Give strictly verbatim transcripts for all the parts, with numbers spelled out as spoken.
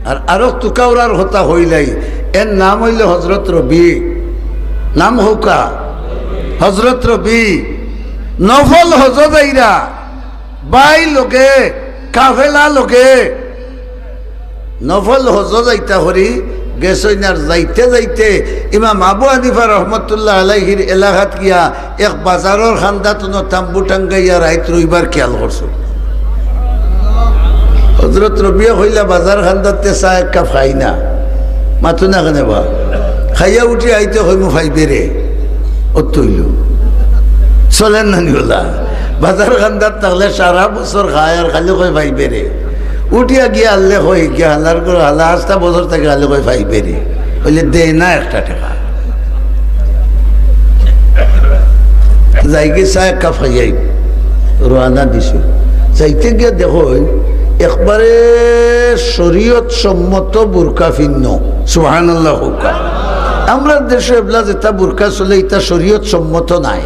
আর আরক তুকাউরার কথা কইলাই, এর নাম অইলো হজরত রবি। নাম কউক্কা, হজরত রবি। নফল হজ যাইরা, বাই লগে, কাফেলা লগে, নফল হজ যাইতা করি গেছইন। আর যাইতে যাইতে ইমাম আবু হানিফা রহমতুল্লাহ আলাইহির এলাকাত গিয়া এক বাজারর কান্দাত কুনু তাম্বু টাঙ্গাইয়া রাইত রইবার খেয়াল করছইন। হজরত রবিয়ে কইলা, "বাজার কান্দাত তে চা এক কাপ খাই না।" মাতো না কেনে বা? খাইয়া উঠি আইতে কইমু, "পাইবে রে।" অত অইলো। চলের না নি ওলা? বাজার কান্দাত থাকলে সারা বছর খায় আর খালি কয়, "পাইবে রে।" উঠিয়া গিয়া আল্লে কয়, গিয়া হালার করে হালা আস্তা বছর থাকি আল্লে কয়, "পাইবে রে।" অইলে দেয় না একটা টেকা। যাইগি চা এক কাপ খাইয়াই রওয়ানা দিছইন। যাইতে গিয়া দেখইন একবারে শরীয়ত সম্মত বুরকা ফিন্দ। সুবহানাল্লাহ কউক্কা। আমরার দেশো এবলা যেটা বুরকা চলে, ইটা শরীয়ত সম্মত নায়,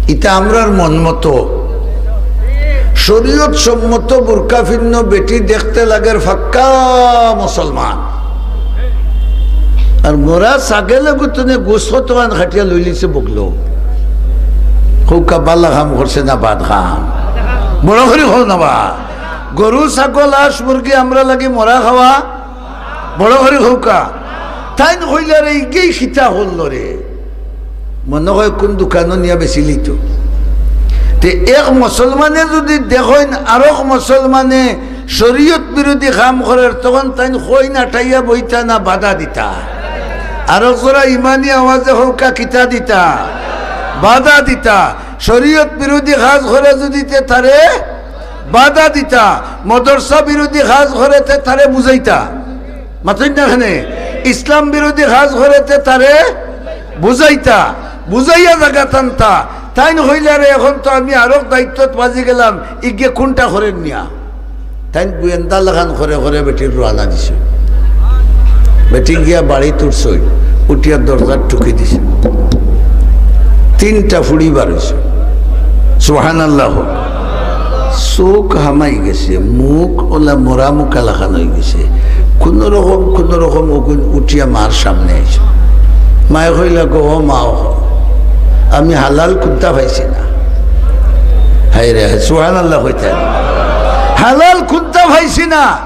ইটা আমরার মন মতো। শরীয়ত সম্মত বুরকা ফিন্দ বেটি দেখতে লাগের পাক্কা মুসলমান। আর মরা ছাগলে গুতনে গোস্ত কতখান খাটিয়া লইলিছে বগলো। কউক্কা, বালা কাম করছে না বাদ কাম? বড় করি কও না বা। গরু, ছাগল, হাঁস, মুরগি আমরার লাগি মরা খাওয়া? বড় করি কউক্কা। তাইন কইলা, "রে, ইগেই কিতা করলো রে?" মনো কয় কুন দোকানো নিয়া বেচিলিতো। তে এক মুসলমানে যুদি দেখইন আরক মুসলমানে শরীয়ত বিরোধী কাম করের, তখন তাইন কইন আটাইয়া বইতা না বাধা দিতা? আরক জোরা ইমানি আওয়াজে কউক্কা, কিতা দিতা? বাধা দিতা। শরীয়ত বিরোধী কাজ করে যুদি তে তারে বাধা দিতা, মাদ্রাসা বিরোধী কাজ করে তে তারে বুঝাইতা। মাতইন না কেনে? ইসলাম বিরোধী কাজ করে তে তারে বুঝাইতা, বুঝাইয়া জাগাত আনতা। তাইন কইলা, "রে, এখন তো আমি আরক দায়িত্বত বাজি গেলাম, ইগে কুনটা করের নিয়া।" তাইন গোয়েন্দা লাখান করে করে বেটির রওয়ানা দিছইন। বেটি গিয়া বাড়িত উঠছইন, উঠিয়া দরজাত ঠুকি দিছইন। তিনটা ফুড়ি বার অইছে। সুবহানাল্লাহ। চউখ হামাই গেছে, মুখ ওলা মরা মুখা লাখান অই গেছে। কুনু রকম, কুনু রকম অগুইন উঠিয়া মার সামনে আইছে। মায়ে কইলা, "গো, ও মা, ও, আমি হালাল কুন্তা পাইছি না।" হায় রে, সুবহানাল্লাহ কইতা। "হালাল কুন্তা পাইছি না।"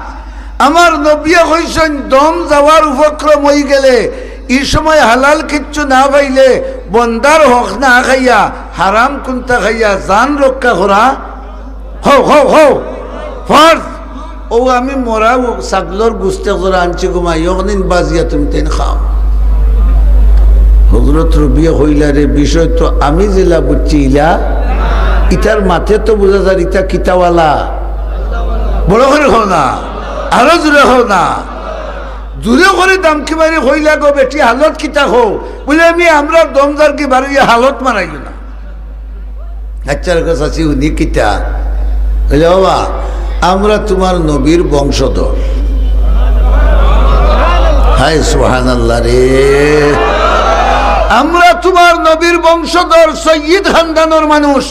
আমার নবিয়ে কইছইন, দম যাওয়ার উপক্রম অই গেলে, ই সময় হালাল কিচ্ছু না পাইলে, বন্দার হক না খাইয়া, হারাম কুন্তা খাইয়া জান রক্ষা করা। হও, হও, হও, ফরজ। অউ আমি মরা অউ ছাগলর গুস্তে করে আনছি, ঘুমাই, অখনিন বাজিয়া তুমি তেন খাও। হজরত রবিয়ে কইলা, "রে, বিষয় তো আমি যেলা বুঝছি ইলা, ইতার মাতে তো বুঝা যার ইতা কিতাওয়ালা।" বড় করি কও না, আরো জোরে কও না। জোরে করি দামকি মারি কইলা, "গো বেটি, হালত কিতা কও?" বুলে, "আমি আমরার দম যার কি বারইয়া হালত মারাইও না।" আচ্ছা, রে চাচি, হুনি কিতা? বুলে, "বাবা, আমরা তুমার নবীর বংশধর।" হায় সুবহানাল্লাহ রে। "আমরা তুমার নবীর বংশধর, সৈয়দ খানদানর মানুষ।"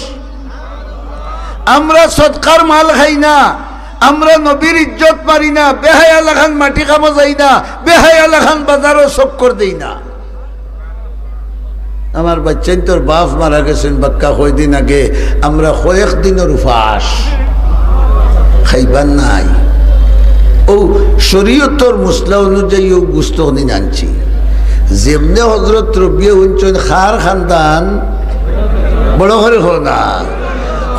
আমরা সদকার মাল খাই না, আমরা নবীর ইজ্জত মারি না, বেহায়া লাখান মাটি কামো যাই না, বেহায়া লাখান বাজারো চক্কর দেই না। আমার বাইচ্চাইন্তর বাফ মারা গেছইন বাক্কা কয়দিন আগে, আমরা কয়েক দিনর উপাস, খাইবার নাই। অউ শরীয়তর মসলা অনুযায়ী অউ গুস্ত অখনিন আনছি। যেমনে হজরত রবিয়ে হুনছইন, "কার খানদান?" বড় করি কও না।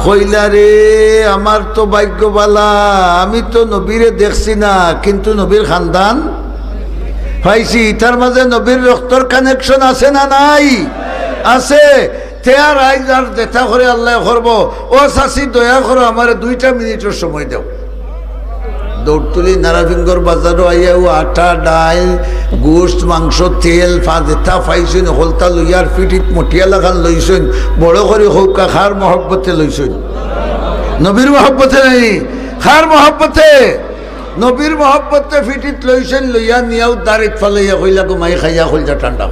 কইলা, "রে, আমার তো ভাগ্য বালা, আমি তো নবীরে দেখছি না, কিন্তু নবীর খানদান পাইছি। ইতার মাঝে নবীর রক্তর connection আছে না নাই?" আছে। তে আর আইজ আর যেতা করে আল্লায় করবো। ও চাচি, দয়া করো, আমারে দুইটা মিনিটর সময় দেও। দৌড়তুলি নারাফিঙ্গর বাজারো আইয়া অউ আটা, ডাইল, গোস্ত, মাংস, তেল, ফা-, যেতা পাইছইন, হকলতা লইয়া আর ফিটিত মটিয়া লাখান লইছইন। বড় করি কউক্কা, কার মহব্বতে লইছইন? নবীর মহব্বতে নায় নি? কার মহব্বতে? নবীর মহব্বতে ফিটিত লইছইন, লইয়া নিয়াও দাড়িত ফালাইয়া কইলা, "ঘুমাই খাইয়া কইলজা ঠান্ডা।"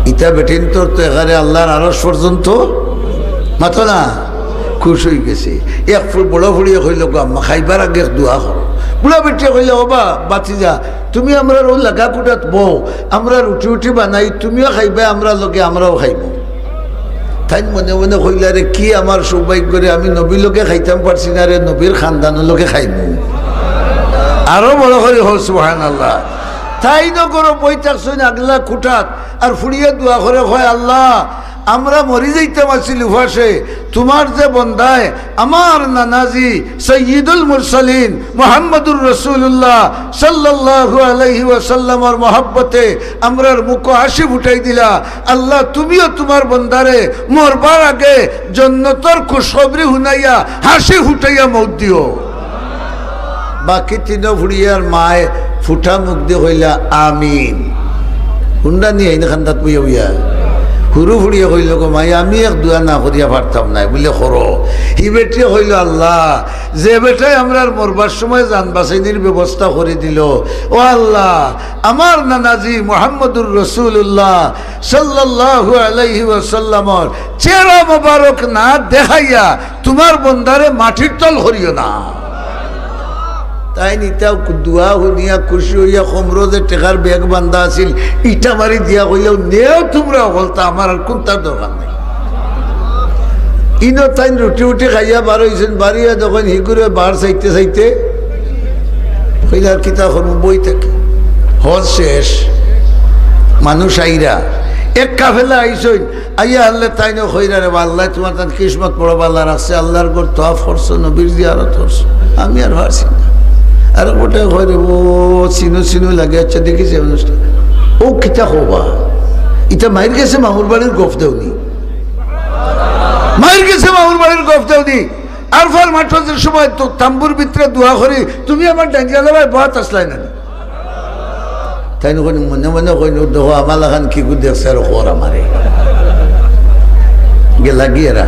ইতা বেটিন্তর তো একেবারে আল্লার আরশ পর্যন্ত। মাতো না। খুশ অইগেছে। এক ফু-, বড় ফুড়িয়ে কইলো, "গো আম্মা, খাইবার আগে এক দোয়া করো।" বুড়া বেটিয়ে কইলা, "ও বা, বাতিজা, তুমি আমরার অউ লাগা কুটাত বও, আমরা রুটি উটি বানাই, তুমিও খাইবায় আমরার লগে, আমরাও খাইমু।" তাইন মনে মনে কইলা, "রে, কি আমার সৌভাগ্য রে, আমি নবীর লগে খাইতাম পারছি না রে, নবীর খানদানর লগে খাইমু।" আরো বড় করি কও, "সুবহানাল্লাহ।" তাইনও ঘরো বই থাকছইন আগলা কুটাত, আর ফুড়িয়ে দোয়া করে কয়, "আল্লাহ, আমরা মরি যাইতাম আছিল উপাসে, তুমার যে বন্দায় আমার নানাজি সৈয়দুল মুরসালিন মুহাম্মদুর রাসূলুল্লাহ সাল্লাল্লাহু আলাইহি ওয়াসাল্লামর মহব্বতে আমরার মুখো হাসি ফুটাই দিলা। আল্লাহ, তুমিও তুমার বন্দারে মরবার আগে জন্নতর খুশখবরি হুনাইয়া হাসি ফুটাইয়া মউত দিও।" বাকি তিনো ফুড়িয়ার মায় ফুটা মুখ দি কইলা, "আমিন।" হুনরা নি, এইন খান্দাত বইয়া বইয়া। হুরু ফুড়িয়ে কইলো, "গো মাই, আমি এক দোয়া না করিয়া পারতাম নায়।" বুলে, "করো।" হি বেটিয়ে কইলো, "আল্লাহ, যে বেটায় আমরার মরবার সময় জান বাঁচাইনির ব্যবস্থা করি দিলো, ও আল্লাহ, আমার নানাজি মুহাম্মদুর রাসূলুল্লাহ সাল্লাল্লাহু আলাইহি ওয়াসাল্লামর চেহারা মোবারক না দেখাইয়া তুমার বন্দারে মাটির তল করিও না।" তাইন ইতা দোয়া হুনিয়া খুশি অইয়া কমরো যে টেকার ব্যাগ বান্ধা আছিল, ইটা মারি দিয়া কইলা, "নেও তুমরা অকলতা, আমার আর কুন্তার দরকার নাই।" ইনো তাইন রুটি উটি খাইয়া বার অইছইন, বাড়িয়া যখন হিগুরে বার চাইতে চাইতে কইলা, "আর কিতা করমু, বই থাকি।" হজ শেষ, মানুষ আইরা, এক কাফেলা আইছইন, আইয়া হারলে তাইনও কইরা, "রে বা, আল্লায় তুমার তান কিসমত বড় বালা রাখছে, আল্লার ঘর তওয়াফ করছো, নবীর জিয়ারত করছো, আমি আর পারছি না।" আর গোটায় কয়, "রে বা, চিনু চিনু লাগে, আচ্ছা দেখিছি মানুষটা।" ও কিতা কও বা, ইতা মাইর গেছে মামুর বাড়ির গফ দেওনি, মাইর গেছে মামুর বাড়ির গফ দেওনি। আরফার মাঠো যে সময় তো তাম্বুর ভিতরে দোয়া করি, তুমি আমার ডাঙ্গিয়া লাগাই বহাত আসলাই না। তাইন কইন মনে মনে কইন, "দেখো, আমার লাখান কিগু দেখছে আর খবর আমারে।" গেলা গিয়েরা।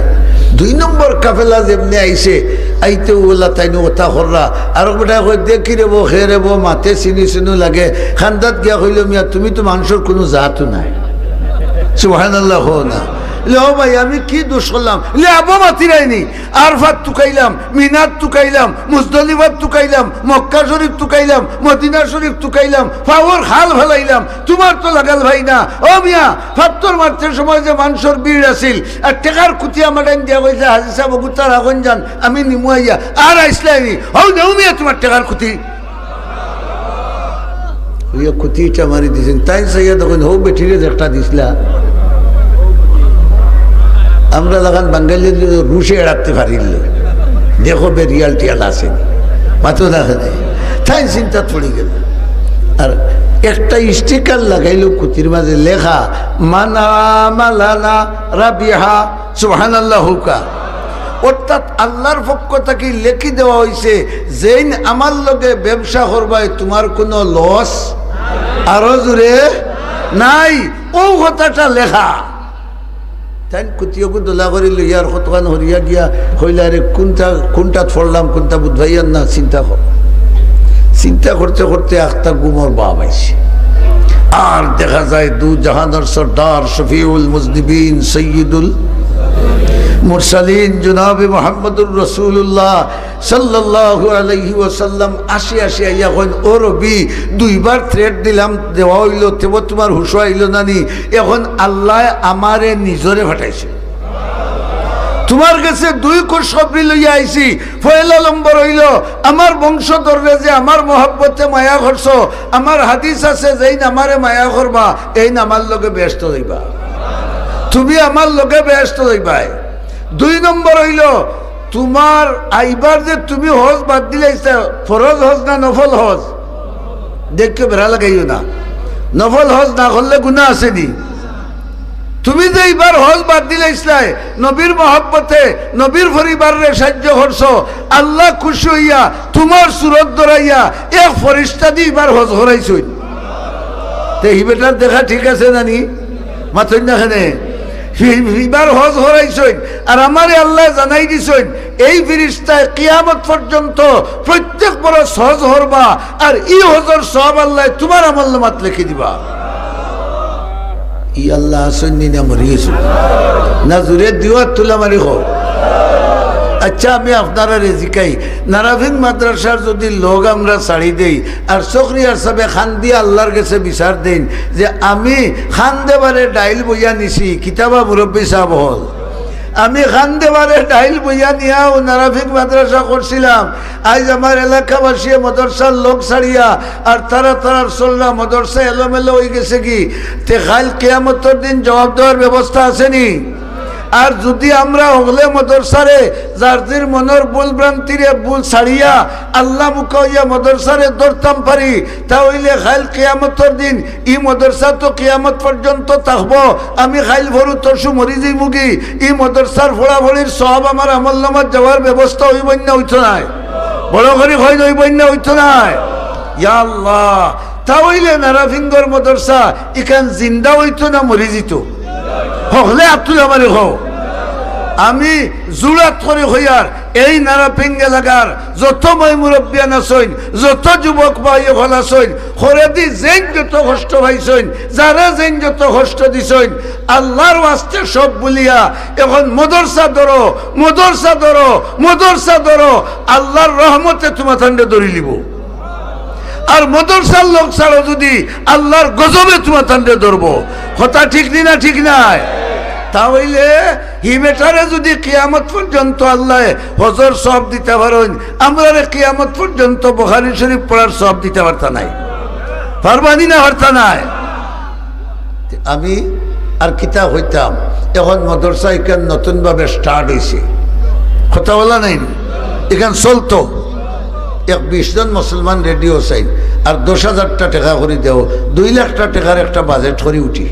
দুই নম্বর কাফেলা যেমনে আইছে, আইতে ওলা তাইন কথা কররা। আর বেটায় কয়, "দেখি রে বো, খে রে বো, মাতে চিনু চিনু লাগে।" খান্দাত গিয়া কইলো, "মিয়া, তুমি তো মানুষর কুনু জাতও নায়।" সুবহানাল্লাহ কও না। "লে ও ভাই, আমি কি দোষ করলাম?" লে আবো মাতিরাইনি। আরফাত তুকাইলাম, মিনাত তুকাইলাম, মুজদলিফাত তুকাইলাম, মক্কা শরীফ তুকাইলাম, মদিনা শরীফ তুকাইলাম, ফাওর খাল ফালাইলাম, তুমার তো লাগাল ভাই না। ও মিয়া, ফাত্তর মারতে সময় যে মানষর ভিড় আছিল, আর টেকার খুতি আমার টাইম দিয়া কইছে, "হাজি সাব, অগুতা রাখইন যান, আমি নিমু আইয়া।" আর আইসলায়নি, "হউ নেও মিয়া তুমার টেকার খুতি।" অইয়া খুতি ইটা মারি দিছইন। তাইন চাইয়া দেখইন, হউ বেটিরে যে একটা দিছলা। আমরা লাখান বাঙালি রুশে এড়াতে পারিল। দেখো বে রিয়াল টিয়াল আছে। মাতো না কেনে? তাইন চিন্তাত পড়ি গেলা। আর একটা স্টিকার লাগাইলো খুতির মাঝে লেখা, "মান আমালানা রাবিহা।" সুবহানাল্লাহ কউক্কা। অর্থাৎ আল্লার পক্ষ থাকি লেখি দেওয়া অইছে, "যেইন আমার লগে ব্যবসা করবায়, তুমার কুনু লস আরো জুরে নাই।" অউ কথাটা লেখা। তাইন খুতিওগু দলা করি লইয়া আর কতখান হরিয়া গিয়া কইলা, "আরে কুনটা, কুনটাত পড়লাম, কুনটা বুঝবাইয়ার না, চিন্তা কর।" চিন্তা করতে করতে আখতা ঘুমর ভাব আইছে। আর দেখা যায় দু জাহানর সর্দার শফিউল মুজনিবিন সৈয়দুল মুরসালিন জনাবে মুহাম্মদুর রাসূলুল্লাহ সাল্লাল্লাহু আলাইহি ওয়াসাল্লাম আসি আসি আইয়া কইন, "ও রবি, দুইবার threat দিলাম, দেওয়া অইলো, তেবো তুমার হুশো আইলো না নি? এখন আল্লায় আমারে নিজরে পাঠাইছে।" তুমার গেছে দুই খুশখবরি লইয়া আইছি। পয়লা নম্বর অইলো, আমার বংশধররে যে আমার মহব্বতে মায়া করছো, আমার হাদিস আছে, "যেইন আমারে মায়া করবা, এইন আমার লগে বেহেস্তো যাইবা, তুমি আমার লগে বেহেস্তো যাইবায়।" দুই নম্বর অইলো, তুমার আইবার যে তুমি হজ বাদ দিলাইছো, ফরজ হজ না নফল হজ? দেখো বেড়া লাগাইও না, নফল হজ না করলে গুনা আছে নি? তুমি যে ইবার হজ বাদ দিলাইছলায়, নবীর মহব্বতে, নবীর পরিবাররে সাহায্য করছো, আল্লাহ খুশি অইয়া তুমার সুরত ধরাইয়া এক ফিরিস্তা দি ইবার হজ করাইছইন। তে হি বেটার দেখা ঠিক আছে না নি? মাতইন না কেনে? হি-, ইবার হজ করাইছইন, আর আমারে আল্লায় জানাই দিছইন, এই ফিরিস্তায় কিয়ামত পর্যন্ত প্রত্যেক বরস হজ করবা, আর ই হজর সওয়াব আল্লায় তুমার আমলনামাত লেখি দিবা। ই আল্লাহ আছইন নি না মরি গেছইন? না জুরে দিও আর তুলা মারি কও। আচ্ছা, আমি আপনারারে জিকাই, নারাফিং মাদ্রাসার যুদি লগ আমরা ছাড়ি দেই, আর চকরিয়ার সাবে খান দিয়া আল্লার গেছে বিচার দেইন যে আমি খান দেবারে ডাইল বইয়া নিছি, কিতাবা মুরব্বী সাব অকল, আমি খান দেবারে ডাইল বইয়া নিয়াও নারাফিং মাদ্রাসা করছিলাম। আইজ আমার এলাকাবাসীয়ে মাদ্রাসার লগ ছাড়িয়া আর তারা তারার চলরা মাদ্রাসা এলোমেলো অইগেছেগি। তে কাইল কিয়ামতর দিন জবাব দেওয়ার ব্যবস্থা আছেনি? আর যুদি আমরা হকলে মাদ্রাসারে যার যার মনর ভুল ভ্রান্তিরে ভুল ছাড়িয়া আল্লা মুখা অইয়া মাদ্রাসারে ধরতাম পারি, তা অইলে কাইল কিয়ামতর দিন ই মাদ্রাসা তো কিয়ামত পর্যন্ত থাকবো। আমি কাইল পরশু মরি যাইমুগি, ই মাদ্রাসার পড়াপড়ির সওয়াব আমার আমলনামাত যাওয়ার ব্যবস্থা অইবো না অইতো নায়? বড় করি কইন, অইবো না অইতো নায়? ইয়া আল্লাহ, তা অইলে নারাফিংগর মাদ্রাসা ইখান জিন্দা অইতো না মরি যিতো? হকলে আত তুলি আমারে কও। আমি জুরাত করি কইয়ার, এই নারাফিং এলাকার যত ময় মুরব্বিয়ান আছইন, যত যুবক ভাই অকল আছইন, খরেদি যেইন যত কষ্ট পাইছইন, যারা যেইন যত কষ্ট দিছইন, আল্লার ওয়াস্তে সব ভুলিয়া অখন মাদ্রাসা ধরো, মাদ্রাসা ধরো, মাদ্রাসা ধরো। আল্লার রহমতে তুমাতানরে ধরিলিবো, আর মাদ্রাসার লগ ছাড়ো যুদি, আল্লার গজবে তুমাতানরে ধরবো। কথা ঠিক নি না ঠিক নায়? তা অইলে হি বেটারে যুদি কিয়ামত পর্যন্ত আল্লায় হজর সওয়াব দিতা পারইন, আমরারে কিয়ামত পর্যন্ত বুখারী শরীফ পড়ার সওয়াব দিতা পারতা নায়? পারবা নি না পারতা নায়? তে আমি আর কিতা কইতাম, অখন মাদ্রাসা ইখান নতুনভাবে start অইছে, কথা বলা নাই নি? ইখান চলতো, এক বিশ জন মুসলমান রেডিও চাই, আর দশ হাজারটা টেকা করি দেও, দুই লাখটা টেকার একটা বাজেট করি উঠি।